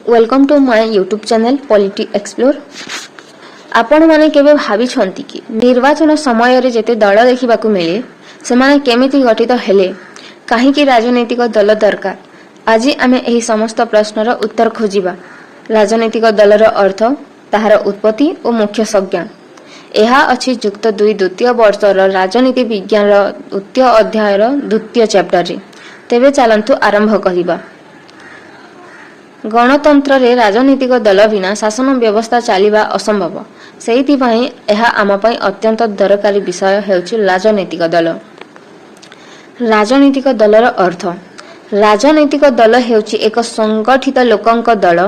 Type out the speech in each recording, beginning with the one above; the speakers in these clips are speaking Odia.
Welcome to my YouTube channel Polity Explore. ଆପଣମାନେ କେବେ ଭାବିଛନ୍ତି କି, ନିର୍ବାଚନ ସମୟରେ ଯେତେ ଦଳ ଦେଖିବାକୁ ମିଳେ, ସେମାନେ କେମିତି ଗଠିତ ହେଲେ? କାହିଁକି ରାଜନୈତିକ ଦଳ ଦରକାର? ଆଜି ଆମେ ଏହି ସମସ୍ତ ପ୍ରଶ୍ନର ଉତ୍ତର ଖୋଜିବା। ରାଜନୈତିକ ଦଳର ଅର୍ଥ, ତାହାର ଉତ୍ପତ୍ତି ଓ ମୁଖ୍ୟ ସଂଜ୍ଞା। ଏହା ଅଛି ଯୁକ୍ତ ଦୁଇ ଦ୍ୱିତୀୟ ବର୍ଷର ରାଜନୀତି ବିଜ୍ଞାନର ଦ୍ୱିତୀୟ ଅଧ୍ୟାୟର ଦ୍ୱିତୀୟ ଚାପ୍ଟରରେ। ତେବେ ଚାଲନ୍ତୁ ଆରମ୍ଭ କରିବା। ଗଣତନ୍ତ୍ରରେ ରାଜନୈତିକ ଦଳ ବିନା ଶାସନ ବ୍ୟବସ୍ଥା ଚାଲିବା ଅସମ୍ଭବ। ସେଇଥିପାଇଁ ଏହା ଆମ ପାଇଁ ଅତ୍ୟନ୍ତ ଦରକାରୀ ବିଷୟ ହେଉଛି ରାଜନୈତିକ ଦଳ। ରାଜନୈତିକ ଦଳର ଅର୍ଥ: ରାଜନୈତିକ ଦଳ ହେଉଛି ଏକ ସଂଗଠିତ ଲୋକଙ୍କ ଦଳ,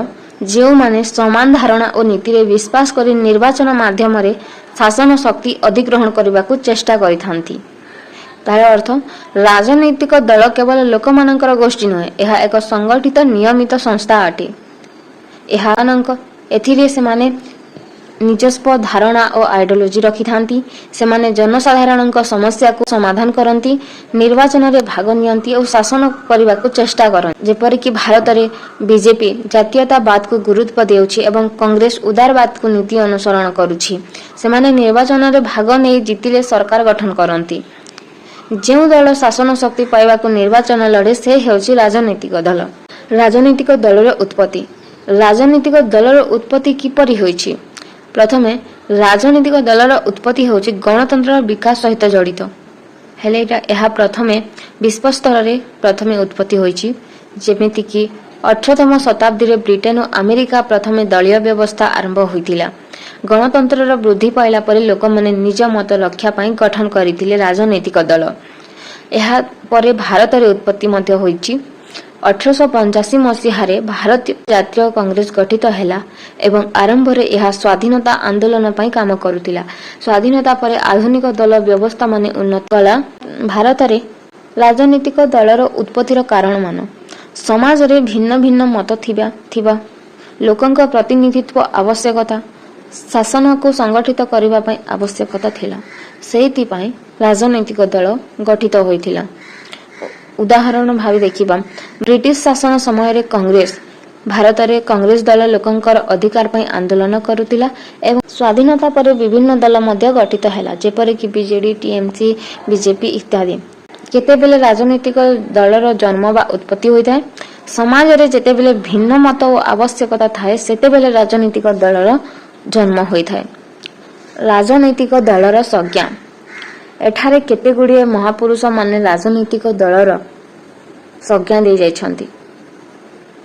ଯେଉଁମାନେ ସମାନ ଧାରଣା ଓ ନୀତିରେ ବିଶ୍ୱାସ କରି ନିର୍ବାଚନ ମାଧ୍ୟମରେ ଶାସନ ଶକ୍ତି ଅଧିଗ୍ରହଣ କରିବାକୁ ଚେଷ୍ଟା କରିଥାନ୍ତି। ତାର ଅର୍ଥ, ରାଜନୈତିକ ଦଳ କେବଳ ଲୋକମାନଙ୍କର ଗୋଷ୍ଠୀ ନୁହେଁ, ଏହା ଏକ ସଂଗଠିତ ନିୟମିତ ସଂସ୍ଥା ଅଟେ। ଏଥିରେ ସେମାନେ ନିଜସ୍ୱ ଧାରଣା ଓ ଆଇଡିଓଲୋଜି ରଖିଥାନ୍ତି। ସେମାନେ ଜନସାଧାରଣଙ୍କ ସମସ୍ୟାକୁ ସମାଧାନ କରନ୍ତି, ନିର୍ବାଚନରେ ଭାଗ ନିଅନ୍ତି ଓ ଶାସନ କରିବାକୁ ଚେଷ୍ଟା କରନ୍ତି। ଯେପରିକି ଭାରତରେ ବିଜେପି ଜାତୀୟତାବାଦକୁ ଗୁରୁତ୍ୱ ଦେଉଛି ଏବଂ କଂଗ୍ରେସ ଉଦାରବାଦକୁ ନୀତି ଅନୁସରଣ କରୁଛି। ସେମାନେ ନିର୍ବାଚନରେ ଭାଗ ନେଇ ଜିତିଲେ ସରକାର ଗଠନ କରନ୍ତି। ଯେଉଁ ଦଳ ଶାସନ ଶକ୍ତି ପାଇବାକୁ ନିର୍ବାଚନ ଲଢ଼େ, ସେ ହେଉଛି ରାଜନୈତିକ ଦଳ। ରାଜନୈତିକ ଦଳର ଉତ୍ପତ୍ତି। ରାଜନୈତିକ ଦଳର ଉତ୍ପତ୍ତି କିପରି ହୋଇଛି? ପ୍ରଥମେ, ରାଜନୈତିକ ଦଳର ଉତ୍ପତ୍ତି ହେଉଛି ଗଣତନ୍ତ୍ରର ବିକାଶ ସହିତ ଜଡ଼ିତ। ହେଲେ ଏହା ପ୍ରଥମେ ବିଶ୍ୱ ସ୍ତରରେ ପ୍ରଥମେ ଉତ୍ପତ୍ତି ହୋଇଛି। ଯେମିତିକି 18ତମ ଶତାବ୍ଦୀରେ ବ୍ରିଟେନ ଓ ଆମେରିକା ପ୍ରଥମେ ଦଳୀୟ ବ୍ୟବସ୍ଥା ଆରମ୍ଭ ହୋଇଥିଲା। ଗଣତନ୍ତ୍ରର ବୃଦ୍ଧି ପାଇଲା ପରେ ଲୋକମାନେ ନିଜ ମତ ରକ୍ଷା ପାଇଁ ଗଠନ କରିଥିଲେ ରାଜନୈତିକ ଦଳ। ଏହା ପରେ ଭାରତରେ ଉତ୍ପତ୍ତି ମଧ୍ୟ ହୋଇଛି। 1885 ମସିହାରେ ଭାରତୀୟ ଜାତୀୟ କଂଗ୍ରେସ ଗଠିତ ହେଲା ଏବଂ ଆରମ୍ଭରେ ଏହା ସ୍ୱାଧୀନତା ଆନ୍ଦୋଳନ ପାଇଁ କାମ କରୁଥିଲା। ସ୍ୱାଧୀନତା ପରେ ଆଧୁନିକ ଦଳ ବ୍ୟବସ୍ଥାମାନେ ଉନ୍ନତ କଲା। ଭାରତରେ ରାଜନୈତିକ ଦଳର ଉତ୍ପତ୍ତିର କାରଣମାନ: ସମାଜରେ ଭିନ୍ନ ଭିନ୍ନ ମତ ଥିବା ଲୋକଙ୍କ ପ୍ରତିନିଧିତ୍ୱ ଆବଶ୍ୟକତା, ଶାସନକୁ ସଂଗଠିତ କରିବା ପାଇଁ ଆବଶ୍ୟକତା ଥିଲା। ସେଇଥିପାଇଁ ରାଜନୈତିକ ଦଳ ଗଠିତ ହୋଇଥିଲା। ଉଦାହରଣ ଭାବେ ଦେଖିବା, ବ୍ରିଟିଶ ଶାସନ ସମୟରେ କଂଗ୍ରେସ, ଭାରତରେ କଂଗ୍ରେସ ଦଳ ଲୋକଙ୍କର ଅଧିକାର ପାଇଁ ଆନ୍ଦୋଳନ କରୁଥିଲା ଏବଂ ସ୍ୱାଧୀନତା ପରେ ବିଭିନ୍ନ ଦଳ ମଧ୍ୟ ଗଠିତ ହେଲା, ଯେପରିକି ବିଜେଡି, ଟିଏମସି, ବିଜେପି ଇତ୍ୟାଦି। କେତେବେଳେ ରାଜନୈତିକ ଦଳର ଜନ୍ମ ବା ଉତ୍ପତ୍ତି ହୋଇଥାଏ? ସମାଜରେ ଯେତେବେଳେ ଭିନ୍ନ ମତ ଓ ଆବଶ୍ୟକତା ଥାଏ, ସେତେବେଳେ ରାଜନୈତିକ ଦଳର ଜନ୍ମ ହୋଇଥାଏ। ରାଜନୈତିକ ଦଳର ସଂଜ୍ଞା। ଏଠାରେ କେତେ ଗୁଡ଼ିଏ ମହାପୁରୁଷମାନେ ରାଜନୈତିକ ଦଳର ସଂଜ୍ଞା ଦେଇଯାଇଛନ୍ତି।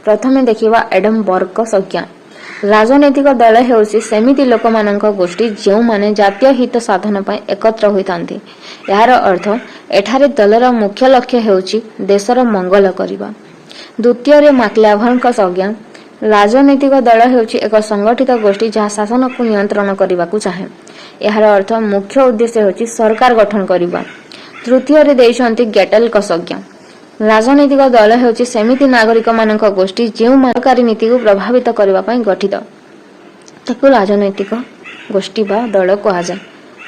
ପ୍ରଥମେ ଦେଖିବା ଏଡମ ବର୍କଙ୍କ ସଂଜ୍ଞା। ରାଜନୈତିକ ଦଳ ହେଉଛି ସେମିତି ଲୋକମାନଙ୍କ ଗୋଷ୍ଠୀ, ଯେଉଁମାନେ ଜାତୀୟ ହିତ ସାଧନ ପାଇଁ ଏକତ୍ର ହୋଇଥାନ୍ତି। ଏହାର ଅର୍ଥ, ଏଠାରେ ଦଳର ମୁଖ୍ୟ ଲକ୍ଷ୍ୟ ହେଉଛି ଦେଶର ମଙ୍ଗଳ କରିବା। ଦ୍ୱିତୀୟରେ ମାକ୍ଲାଭରଙ୍କ ସଂଜ୍ଞା। ରାଜନୈତିକ ଦଳ ହେଉଛି ଏକ ସଂଗଠିତ ଗୋଷ୍ଠୀ, ଯାହା ଶାସନକୁ ନିୟନ୍ତ୍ରଣ କରିବାକୁ ଚାହେଁ। ଏହାର ଅର୍ଥ, ମୁଖ୍ୟ ଉଦ୍ଦେଶ୍ୟ ହେଉଛି ସରକାର ଗଠନ କରିବା। ତୃତୀୟରେ ଦେଇଛନ୍ତି ଗେଟେଲଙ୍କ ସଂଜ୍ଞା। ରାଜନୈତିକ ଦଳ ହେଉଛି ସେମିତି ନାଗରିକମାନଙ୍କ ଗୋଷ୍ଠୀ, ଯେଉଁ ସରକାରୀ ନୀତିକୁ ପ୍ରଭାବିତ କରିବା ପାଇଁ ଗଠିତ। ତାକୁ ରାଜନୈତିକ ଗୋଷ୍ଠୀ ବା ଦଳ କୁହାଯାଏ।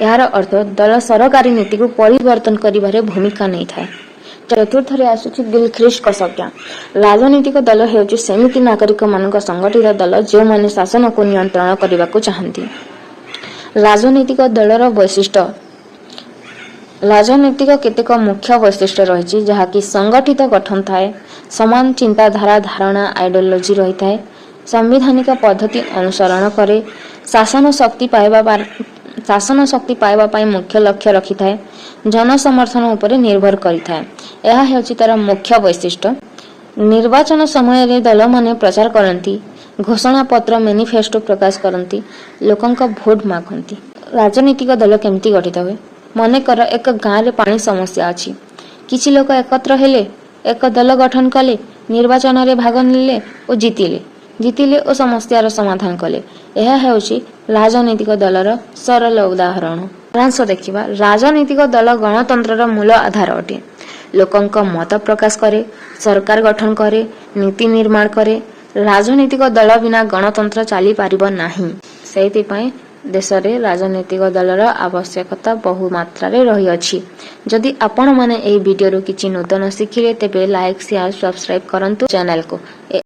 ଏହାର ଅର୍ଥ, ଦଳ ସରକାରୀ ନୀତିକୁ ପରିବର୍ତ୍ତନ କରିବାରେ ଭୂମିକା ନେଇଥାଏ। ଚତୁର୍ଥରେ ଆସୁଛି ଗିଲଖ୍ରିଷ୍ଟଙ୍କ ସଂଜ୍ଞା। ରାଜନୈତିକ ଦଳ ହେଉଛି ସେମିତି ନାଗରିକମାନଙ୍କ ସଂଗଠିତ ଦଳ, ଯେଉଁମାନେ ଶାସନକୁ ନିୟନ୍ତ୍ରଣ କରିବାକୁ ଚାହାନ୍ତି। ରାଜନୈତିକ ଦଳର ବୈଶିଷ୍ଟ୍ୟ। ରାଜନୈତିକ କେତେକ ମୁଖ୍ୟ ବୈଶିଷ୍ଟ୍ୟ ରହିଛି, ଯାହାକି ସଂଗଠିତ ଗଠନ ଥାଏ, ସମାନ ଚିନ୍ତାଧାରା, ଧାରଣା, ଆଇଡିଓଲୋଜି ରହିଥାଏ, ସାମ୍ବିଧାନିକ ପଦ୍ଧତି ଅନୁସରଣ କରେ, ଶାସନ ଶକ୍ତି ପାଇବା ପାଇଁ ମୁଖ୍ୟ ଲକ୍ଷ୍ୟ ରଖିଥାଏ, ଜନସମର୍ଥନ ଉପରେ ନିର୍ଭର କରିଥାଏ। ଏହା ହେଉଛି ତାର ମୁଖ୍ୟ ବୈଶିଷ୍ଟ୍ୟ। ନିର୍ବାଚନ ସମୟରେ ଦଳମାନେ ପ୍ରଚାର କରନ୍ତି, ଘୋଷଣା ପତ୍ର, ମ୍ୟାନିଫେଷ୍ଟୋ ପ୍ରକାଶ କରନ୍ତି, ଲୋକଙ୍କ ଭୋଟ ମାଗନ୍ତି। ରାଜନୈତିକ ଦଳ କେମିତି ଗଠିତ ହୁଏ? ମନେକର ଏକ ଗାଁରେ ପାଣି ସମସ୍ୟା ଅଛି। କିଛି ଲୋକ ଏକତ୍ର ହେଲେ, ଏକ ଦଳ ଗଠନ କଲେ, ନିର୍ବାଚନରେ ଭାଗ ନେଲେ ଓ ଜିତିଲେ ଓ ସମସ୍ୟାର ସମାଧାନ କଲେ। ଏହା ହେଉଛି ରାଜନୈତିକ ଦଳର ସରଳ ଉଦାହରଣ। ସାରାଂଶ ଦେଖିବା, ରାଜନୈତିକ ଦଳ ଗଣତନ୍ତ୍ରର ମୂଳ ଆଧାର ଅଟେ। ଲୋକଙ୍କ ମତ ପ୍ରକାଶ କରେ, ସରକାର ଗଠନ କରେ, ନୀତି ନିର୍ମାଣ କରେ। ରାଜନୈତିକ ଦଳ ବିନା ଗଣତନ୍ତ୍ର ଚାଲିପାରିବ ନାହିଁ। ସେଇଥିପାଇଁ ଦେଶରେ ରାଜନୈତିକ ଦଳର ଆବଶ୍ୟକତା ବହୁ ମାତ୍ରାରେ ରହିଅଛି। ଯଦି ଆପଣମାନେ ଏହି ଭିଡ଼ିଓରୁ କିଛି ନୂତନ ଶିଖିଲେ, ତେବେ ଲାଇକ୍, ସେୟାର, ସବସ୍କ୍ରାଇବ୍ କରନ୍ତୁ ଚ୍ୟାନେଲକୁ।